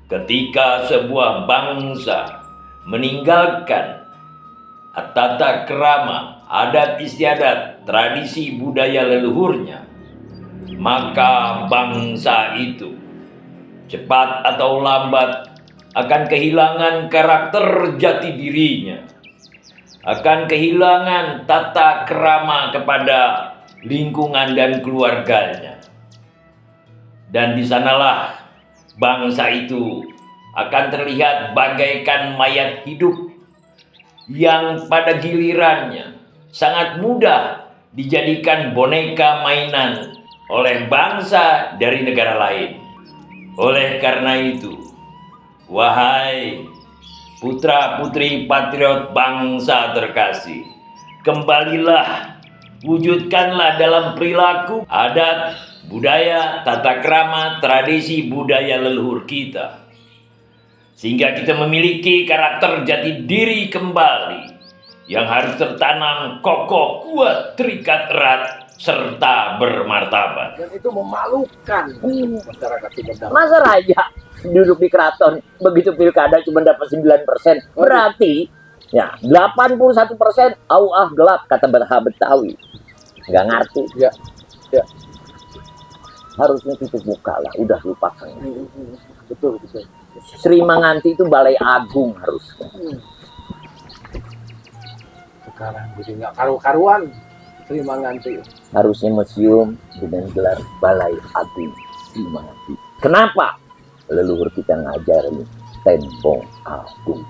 Ketika sebuah bangsa meninggalkan tata krama, adat istiadat, tradisi budaya leluhurnya, maka bangsa itu cepat atau lambat akan kehilangan karakter jati dirinya, akan kehilangan tata krama kepada lingkungan dan keluarganya. Dan di sanalah bangsa itu akan terlihat bagaikan mayat hidup yang pada gilirannya sangat mudah dijadikan boneka mainan oleh bangsa dari negara lain. Oleh karena itu, wahai putra-putri patriot bangsa terkasih, kembalilah, wujudkanlah dalam perilaku, adat, budaya, tata krama, tradisi budaya leluhur kita, sehingga kita memiliki karakter jati diri kembali yang harus tertanam kokoh, kuat, terikat erat, serta bermartabat. Dan itu memalukan masyarakat Sumedang. Masa raja duduk di keraton, begitu pilkada cuma dapat 9%, berarti ya 81% au ah gelap, kata Betawi. Nggak ngerti. Ya. Ya. Harusnya tutup muka lah, udah lupakan. Betul, betul. Sri Manganti itu Balai Agung harusnya. Sekarang jadi nggak karu-karuan Sri Manganti. Harusnya museum dengan gelar Balai Agung Sri Manganti. Kenapa? Leluhur kita ngajarin Tembong Agung.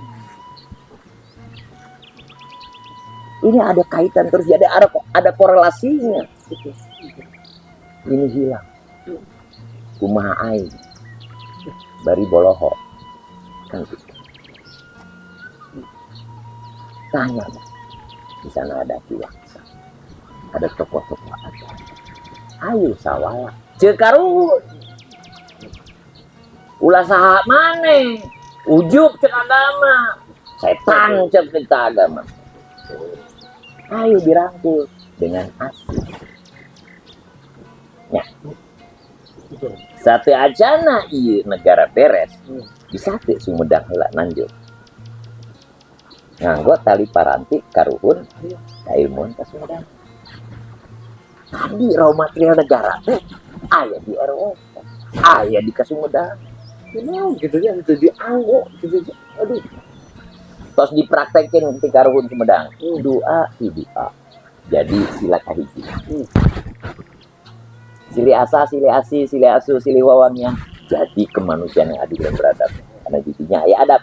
Ini ada kaitan terus, jadi ada korelasinya. Ini hilang. Kumaha aing bari boloho kan gitu. Tanya, di sana ada Ki Waksa, ada tokoh-tokoh agama. Ayo sawala ceuk karuhun, ulah saha maneh ujub ceuk agama, setan ceuk kita agama. Ayo dirangkul dengan asih. Ya. Satu acana ieu negara beres, bisa teu Sumedang heula nanjut. Nganggo tali paranti karuhun, kailmuan ka Sumedang. Tadi raw material negara teh aya di RW, aya di Kasumedang. Kenapa gitu ya, itu dianggo gitu. Aduh. Tos dipraktekin di karuhun Sumedang. Doa doa. Jadi sila kahiji. Silih asah, silih asih, silih asuh, silih wawangian. Jadi kemanusiaan yang adil dan beradab. Karena jadinya ya adab.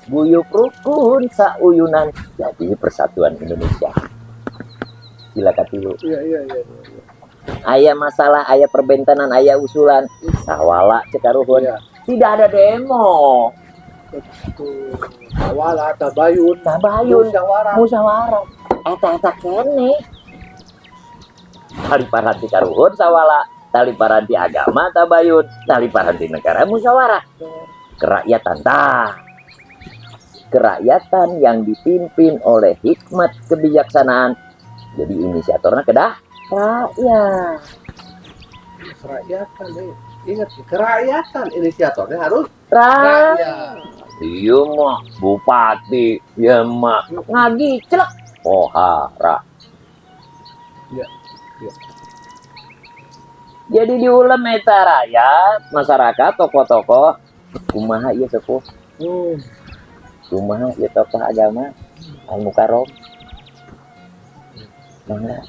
Guyub rukun sauyunan. Jadi persatuan Indonesia. Sila katilu. Iya. Aya masalah, aya perbentenan, aya usulan. Sawala ceuk karuhun. Tidak ada demo. Betul. Sawala, tabayun. Tabayun. Musyawarah. Musyawarah. Eta-eta keneh. Tali paranti karuhun sawala, tali paranti agama tabayun, tali paranti negara musyawarah. Kerakyatan tah. Kerakyatan yang dipimpin oleh hikmat kebijaksanaan. Jadi inisiatornya kedah rakyat. Kerakyatan, eh. Ingat, kerakyatan inisiatornya harus rakyat. Rakyat. Iya mah bupati, iya mah ngagi celek pohara. Ya. Ya. Jadi diulem eta rakyat, masyarakat, tokoh-tokoh, kumaha ieu sepuh? Kumaha ieu tokoh agama? Al Mukarrom. Mangga.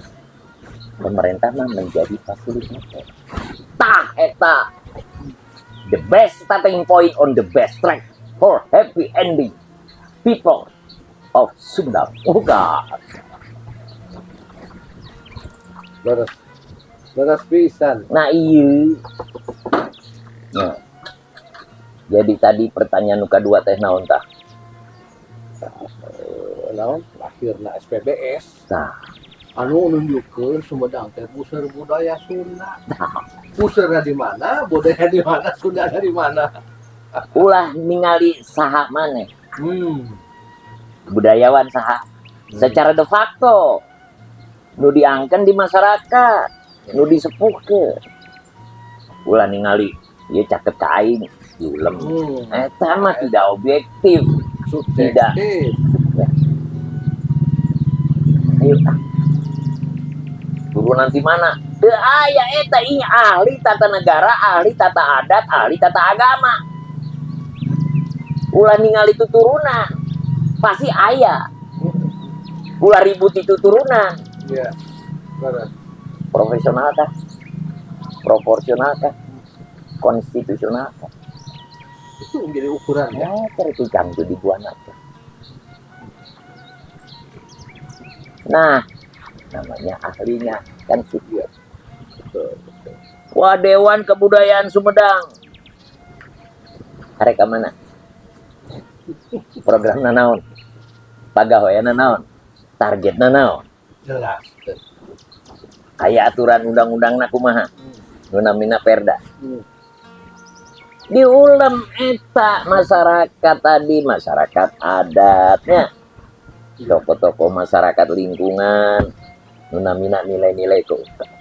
Pemerintah mah menjadi fasilitator. Tah eta. The best starting point on the best track for happy ending. People of Sumedang. Oh God. Leres. Leres pisan. Nah iya. Nah, jadi tadi pertanyaan nu kadua teh naon tah? Eh, naon lahirna SPBS Tah. Anu nunjukkeun Sumedang teh puseur budaya Sunda. Puseurna di mana, budaya di mana, Sunda di mana. Ulah ningali saha maneh, budayawan saha. Secara de facto nu diangken di masyarakat, nu disepuhkeun. Ulah ningali ieu caket ka aing, diulem. Eta mah tidak objektif. Subjektif. Ayo ah. Turunan di mana? Teu aya eta, ini ahli tata negara, ahli tata adat, ahli tata agama. Ulah ningali tuturunan. Pasti aya. Ulah ribut itu turunan. Iya. Benar. Profesional kah? Proporsional kah? Konstitusional kah? Itu menjadi ukuran ya. Ya, itu tuh di buana teh. Nah, namanya ahlinya kan Iya. Betul, betul. Wah, Dewan Kebudayaan Sumedang. Arek ka mana? Program naon? Pagaweanna naon? Targetna naon? Jelas. Betul. Aya aturan undang-undangna kumaha? Nu namina Perda. Diulem eta masyarakat tadi, masyarakat adatnya, tokoh-tokoh masyarakat lingkungan, nu namina nilai-nilai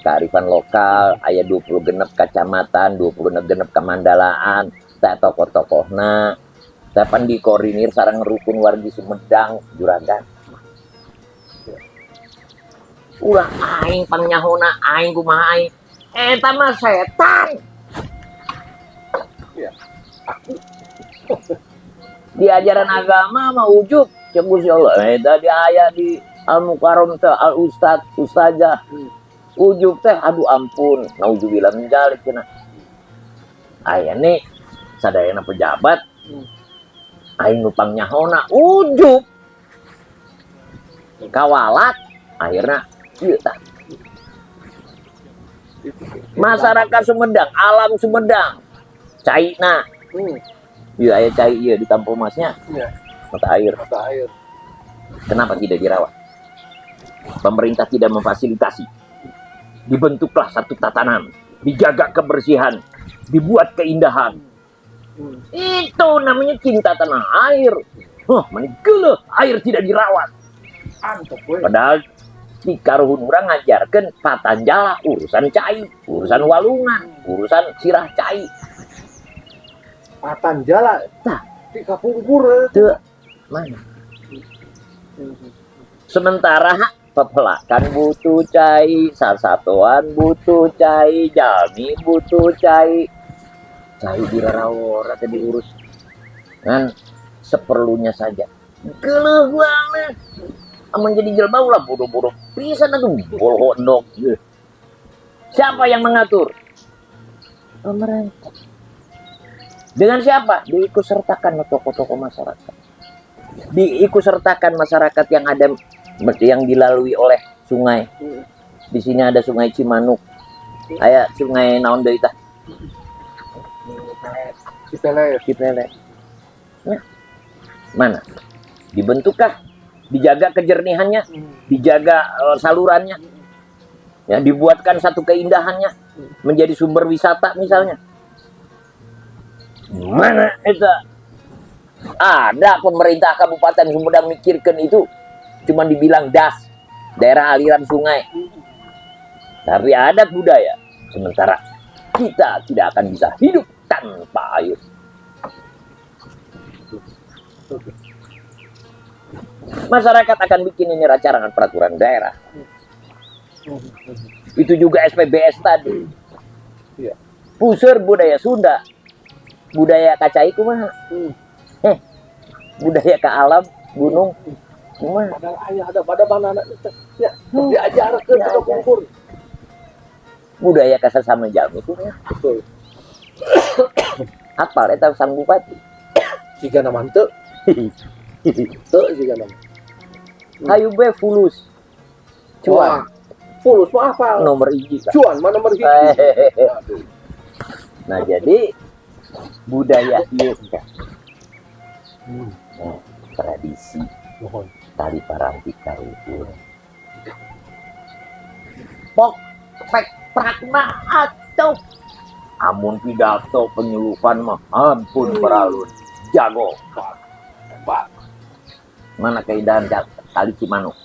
kearifan lokal, aya 26 kecamatan, 26 kemandalaan, tak tokoh-tokohna, pan dikoordinir sareng rukun wargi Sumedang, juragan. Ulah aing pangnyahona, aing kumaha aing. Eta mah setan. Ya. Aku Di ajaran agama mah ujub cek Gusti Allah. Eta di aya di Al Mukarram teh, Al Ustad, Ustazah. Ujub teh aduh ampun, nauzubillah min dzalik cenah. Aya nih sadayana pejabat. Aing nu pangnyahona ujub. Kawalat akhirnya ieu tah. Masyarakat Sumedang, alam Sumedang. Caina. Iya, aya cai ieu di Tampomasnya. Mata air. Mata air. Kenapa tidak dirawat? Pemerintah tidak memfasilitasi. Dibentuklah satu tatanan, dijaga kebersihan, dibuat keindahan. Itu namanya cinta tanah air. Huh, mana geuleuh, air tidak dirawat. Antep we. Padahal di karuhun urang ngajarkeun patanjala urusan cai, urusan walungan, urusan sirah cai. Patanjala. Tah. Di kapungkur. Teu mana? Sementara pepelakan butuh cai, sasatoan butuh cai, jalmi butuh cai. Cai dirarawora teh diurus. Ngan seperlunya saja. Geuleuh banget. Amun jadi jelema ulah bodoh-bodoh pisan atuh boloho endog. Siapa yang mengatur? Pemerintah. Dengan siapa? Diikutsertakan tokoh-tokoh masyarakat. Diikutsertakan masyarakat yang ada, yang dilalui oleh sungai. Di sini ada Sungai Cimanuk. Aya sungai naon deui tah? Cipeles. Cipeles. Nah, mana? Dibentukkah? Dijaga kejernihannya, dijaga salurannya. Ya, dibuatkan satu keindahannya menjadi sumber wisata misalnya. Mana itu? Ada pemerintah Kabupaten Sumedang mikirkan itu, cuman dibilang das, daerah aliran sungai. Tapi adat budaya. Sementara kita tidak akan bisa hidup tanpa air. Masyarakat akan bikin ini rancangan peraturan daerah. Itu juga SPBS tadi. Puseur budaya Sunda. Budaya ka cai kumaha? Budaya ke alam, gunung, kumaha? Padahal ayah ada pada mana anak itu. Ya, diajarkeun ke kapungkur. Budaya ka sasama jalmi kumaha? Betul. Apal eta sang bupati. Jika nama henteu. Teu jika nama. Hayu be fulus. Cuan. Wah, fulus mah apal. Nomor hiji. Cuan mah nomor hiji. Aduh. Nah, jadi Budaya ieu teh. Nah, tradisi tali paranti karuhun. Pok pek prakna atuh. Amun pidato penyuluhan mah ampun beralun. Jago. Pak. Mana keindahan Kali Cimanuk?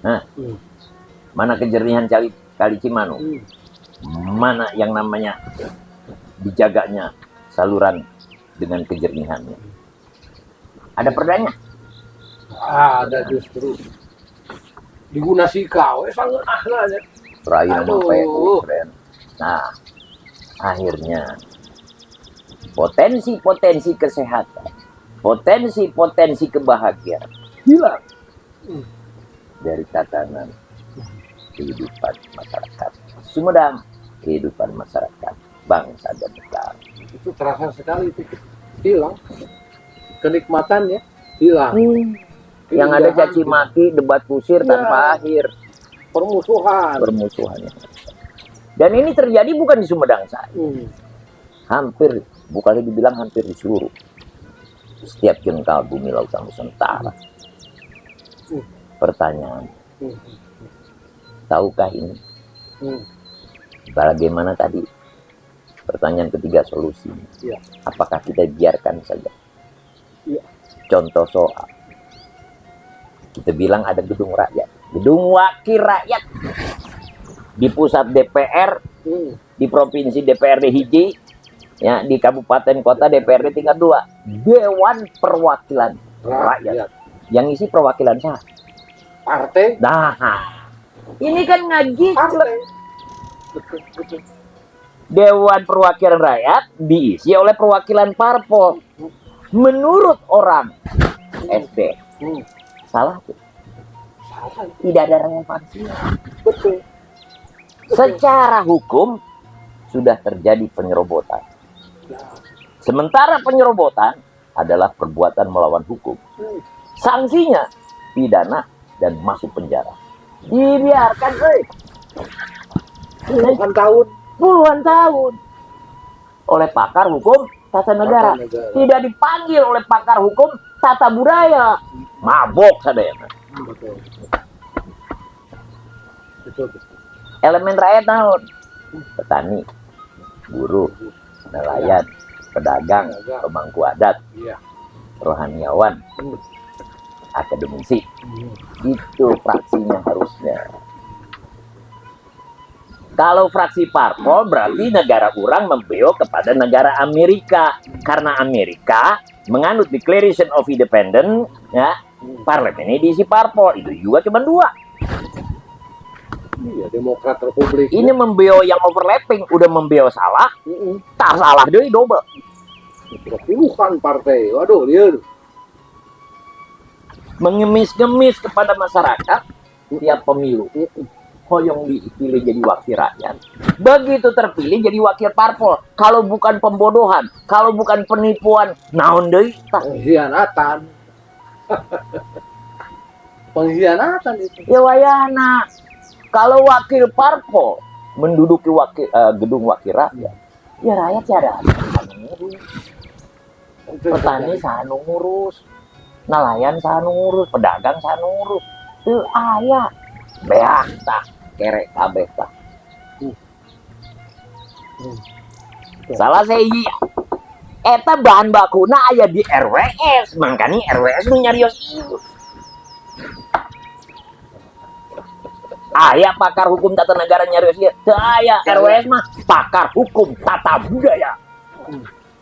Hah? Mana kejernihan Kali Cimanuk? Mana yang namanya dijaganya saluran dengan kejernihannya? Ada perdanya? Ada justru. Diguna sikau, sangat ahlanya. Terakhir sama Aduh. keren. Nah, akhirnya potensi-potensi kesehatan, potensi-potensi kebahagiaan hilang dari tatanan kehidupan masyarakat Sumedang, kehidupan masyarakat bangsa dan negara. Itu terasa sekali itu hilang. Kenikmatannya hilang. Yang ada Keindahan caci maki, debat kusir tanpa akhir, permusuhan. Permusuhannya. Dan ini terjadi bukan di Sumedang saja. Hampir, bukan dibilang hampir di seluruh setiap jengkal bumi lautan Nusantara. Pertanyaan, tahukah ini? Bagaimana tadi? Pertanyaan ketiga, solusinya. Apakah kita biarkan saja? Contoh soal. Kita bilang ada gedung rakyat, gedung wakil rakyat di pusat DPR, di provinsi DPRD hiji, ya di kabupaten kota DPRD tingkat 2, Dewan Perwakilan Rakyat. Rakyat. Yang isi perwakilan siapa? Partai. Nah, ini kan ngaji Partai. Betul, betul. Dewan Perwakilan Rakyat diisi oleh perwakilan parpol. Menurut orang SD, salah tuh. Salah. Tidak ada relevansinya. Betul. Secara hukum sudah terjadi penyerobotan. Nah. Sementara penyerobotan adalah perbuatan melawan hukum. Sanksinya pidana dan masuk penjara. Dibiarkan, eh. Puluhan tahun. Puluhan tahun oleh pakar hukum tata negara. Tata negara. Tidak dipanggil oleh pakar hukum tata budaya. Mabok sadaya. Betul. Betul, betul. Elemen rakyat naon? Petani, buruh, nelayan, pedagang, Pedagang. Pemangku adat, rohaniawan, akademisi. Itu fraksinya harusnya. Kalau fraksi parpol berarti negara orang membeo kepada negara Amerika. Karena Amerika menganut Declaration of Independence, ya, parlemen ini diisi parpol. Itu juga cuma dua. Iya, Demokrat Republik. Ini membeo yang overlapping, udah membeo salah, tak salah deui double. Udah puluhan partai. Waduh, dia. Mengemis-ngemis kepada masyarakat tiap pemilu. Hoyong dipilih jadi wakil rakyat. Begitu terpilih jadi wakil parpol. Kalau bukan pembodohan, kalau bukan penipuan, naon deui tah? Pengkhianatan. Pengkhianatan itu. Ya wayahna. Kalau wakil parpol menduduki gedung wakil rakyat, ya rakyat ya ada anu ngurus. Petani saha nu ngurus, nelayan saha nu ngurus, pedagang saha nu ngurus. Teu aya. Beak tah, kere kabeh tah. Salah sahiji eta bahan bakuna aya di RWS, mangkani RWS nu nyarios ieu. Aya pakar hukum tata negara nyarios ieu? Teu aya. RWS mah pakar hukum tata budaya.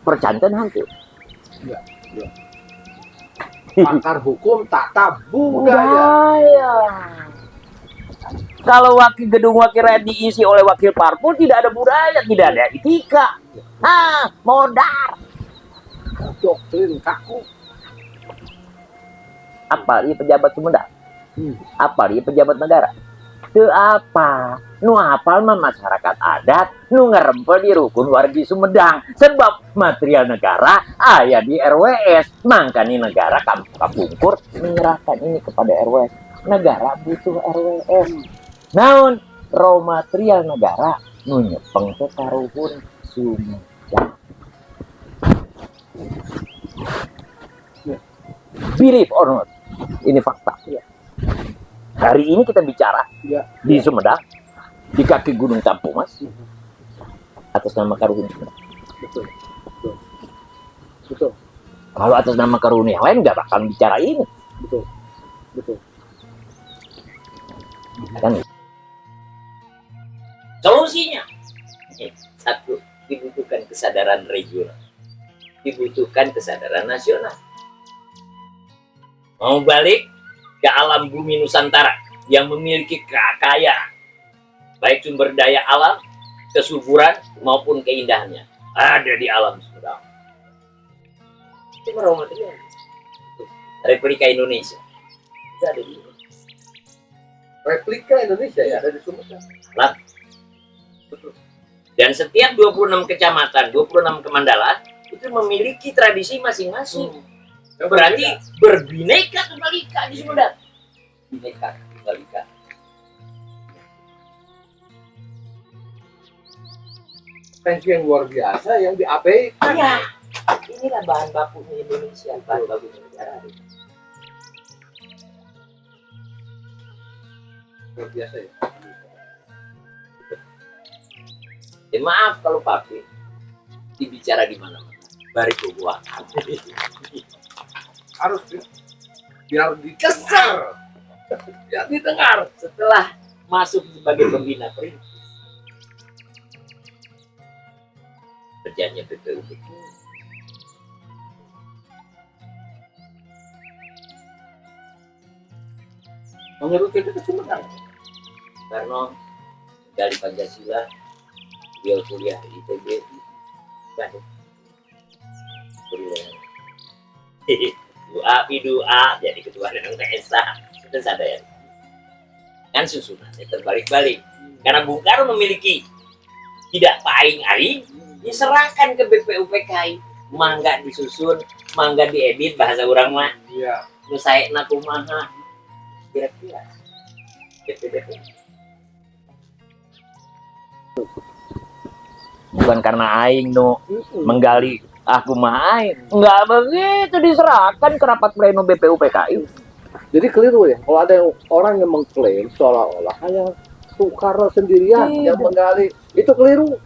Percanten henteu? Ya. Pakar hukum tata budaya. Budaya. Kalau wakil gedung wakil rakyat diisi oleh wakil parpol, tidak ada budaya, tidak ada etika. Ah, modar. Doktrin kaku. Apa ieu pejabat Sumedang? Apa ieu pejabat negara? Teu apa? Nu hafal mah masyarakat adat, nu ngerempel di rukun wargi Sumedang. Sebab material negara aya di RWS. Mangkani negara kapungkur menyerahkan ini kepada RWS. Negara butuh RWS. Naon? Raw material negara nu nyepeng teh karuhun Sumedang. Believe or not, ini fakta. Hari ini kita bicara di Sumedang, di kaki Gunung Tampomas, atas nama Karuhun Sumedang. Betul. Betul. Betul. Kalau atas nama Karuhun yang lain nggak bakal bicara ini. Betul. Betul. Kan? Solusinya satu, dibutuhkan kesadaran regional, dibutuhkan kesadaran nasional. Mau balik ke alam bumi Nusantara yang memiliki kekayaan, baik sumber daya alam, kesuburan maupun keindahannya ada di alam Sumedang. Itu raw material. Replika Indonesia itu ada di Replika Indonesia ya ada di Sumedang. Lah. Betul. Dan setiap 26 kecamatan, 26 kemandala itu memiliki tradisi masing-masing. Yang Berarti berbeda. Berbineka tunggal ika di Sumedang. Bineka tunggal ika. Potensi yang luar biasa yang diabaikan. Iya. Inilah bahan bakunya Indonesia, bahan bakunya negara. Luar biasa ya. Ya, maaf kalau papi dibicara di mana-mana. Bari gua. Harus ya. Biar didengar. Biar didengar. Setelah masuk sebagai pembina perintis, kerjanya BPUPK. Menurut itu ke Sumedang. Karena dari Pancasila, beliau kuliah di ITB, Bandung. Kuliah. Doa, doa, jadi ketua Dewan Esa, itu sadar. Kan susunannya terbalik-balik. Karena Bung Karno memiliki tidak paing-aing, diserahkan ke BPUPKI. Mangga disusun, mangga diedit bahasa urang mah. Nu saena kumaha? Kira-kira. BPDP. Bukan karena aing nu menggali aku mah aing. Enggak begitu, diserahkan ke rapat pleno BPUPKI. Jadi keliru ya, kalau ada orang yang mengklaim seolah-olah hanya Soekarno sendirian Tidak. yang menggali, itu keliru.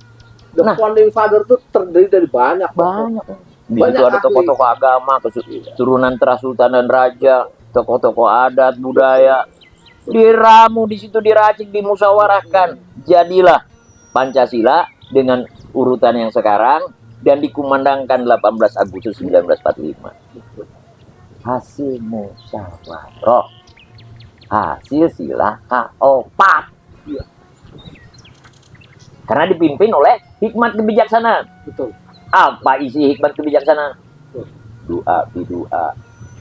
The founding father itu terdiri dari banyak tokoh. Banyak. Di Banyak situ ada ahli. Tokoh-tokoh agama, keturunan Trah Sultan dan Raja, tokoh-tokoh adat, budaya. Diramu di situ, diracik, dimusyawarahkan. Jadilah Pancasila dengan urutan yang sekarang dan dikumandangkan 18 Agustus 1945. Hasil musyawarah. Hasil sila kaopat. Karena dipimpin oleh hikmat kebijaksanaan. Apa isi hikmat kebijaksanaan? Doa, doa,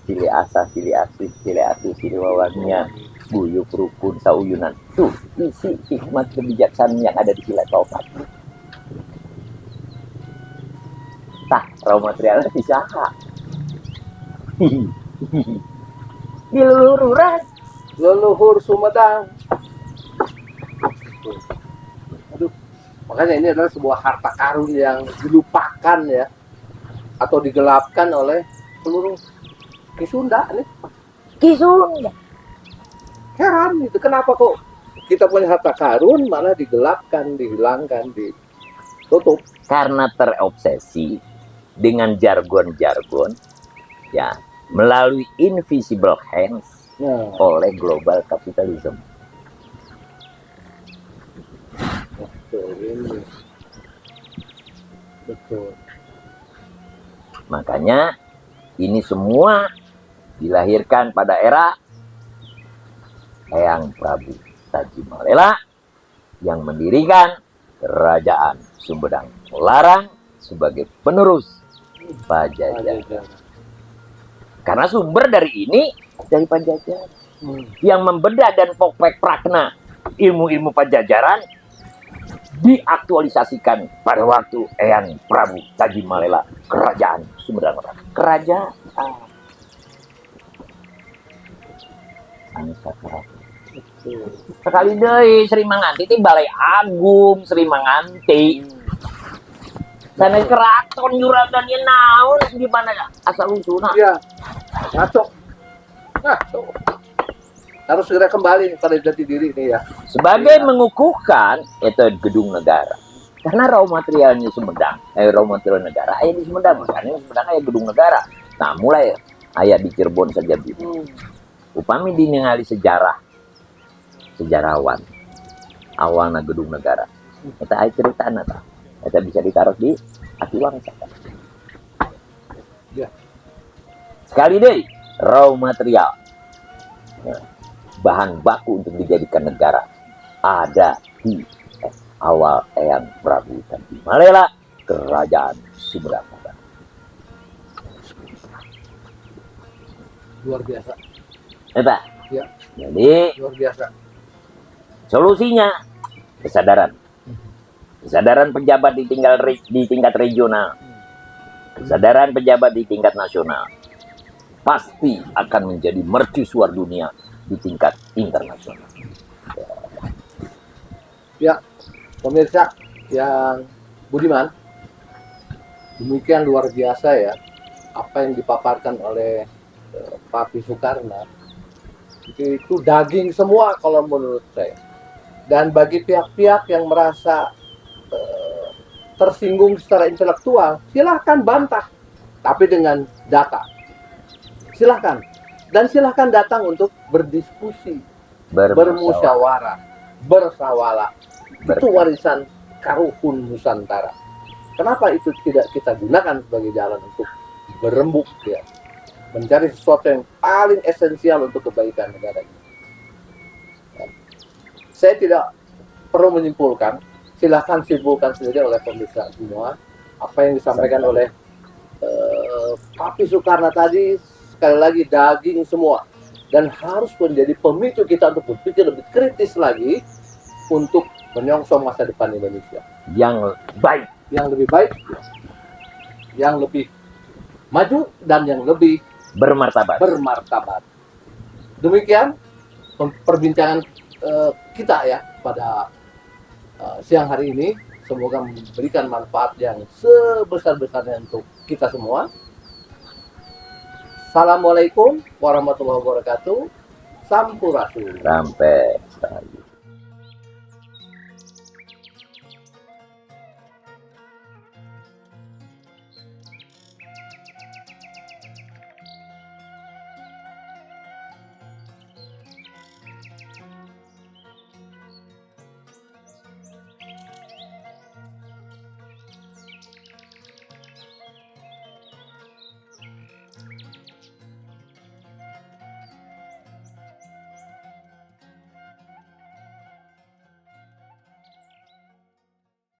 silih asah, silih asih, silih asuh, silih wawangian, guyub rukun, sauyunan. Tuh isi hikmat kebijaksanaan yang ada di sila kaopat. Tah, raw materialnya bisa. Di leluhur ras. Leluhur Sumedang. Aduh, makanya ini adalah sebuah harta karun yang dilupakan ya, atau digelapkan oleh seluruh Ki Sunda nih. Ki Sunda. Heran itu kenapa kok kita punya harta karun malah digelapkan, dihilangkan, ditutup. Karena terobsesi dengan jargon-jargon ya melalui invisible hands oleh global capitalism. Betul ini. Betul. Makanya ini semua dilahirkan pada era Eyang Prabu Tajimalela yang mendirikan Kerajaan Sumedang Larang sebagai penerus Pajajaran. Pajajaran. Karena sumber dari ini dari Pajajaran. Yang membedah dan pokpek prakna ilmu-ilmu Pajajaran diaktualisasikan pada waktu Eyang Prabu Tajimalela Kerajaan Sumedang Larang. Kerajaan Angsa Keraton. Sekali deui Sri Manganti itu Balai Agung Sri Manganti. Sana keraton juragannya naon di mana asal usulna? Iya. Ngaco. Nah, so, harus segera kembali pada jati diri ini ya. Sebagai mengukuhkan itu gedung negara. Karena raw materialnya Sumedang, raw material negara aya di Sumedang, makanya Sumedang aya gedung negara. Nah, mulai aya di Cirebon saja gitu. Upami diningali sejarah sejarawan awalna gedung negara. Eta aya ceritana tah. Eta bisa ditaruh di Adiwangsa. Sekali deh, raw material. Ya, bahan baku untuk dijadikan negara ada di awal Eyang Prabu Malela, Kerajaan Sumedang. Luar biasa. Eta. Ya. Jadi luar biasa. Solusinya kesadaran. Kesadaran pejabat di tingkat regional. Kesadaran pejabat di tingkat nasional pasti akan menjadi mercusuar dunia di tingkat internasional. Ya, pemirsa yang budiman, demikian luar biasa ya apa yang dipaparkan oleh Papi Sukarna. Itu daging semua kalau menurut saya. Dan bagi pihak-pihak yang merasa tersinggung secara intelektual, silahkan bantah, tapi dengan data. Silahkan. Dan silahkan datang untuk berdiskusi, bermusyawarah, bersawala. Itu warisan karuhun Nusantara. Kenapa itu tidak kita gunakan sebagai jalan untuk berembuk ya, mencari sesuatu yang paling esensial untuk kebaikan negara ini. Ya. Saya tidak perlu menyimpulkan, silahkan simpulkan sendiri oleh pemirsa semua apa yang disampaikan oleh Papi Sukarna tadi. Sekali lagi daging semua dan harus menjadi pemicu kita untuk berpikir lebih kritis lagi untuk menyongsong masa depan Indonesia yang baik, yang lebih baik, yang lebih maju, dan yang lebih bermartabat. Bermartabat. Demikian perbincangan kita ya pada siang hari ini. Semoga memberikan manfaat yang sebesar-besarnya untuk kita semua. Assalamualaikum warahmatullahi wabarakatuh. Sampurasun. Sampai.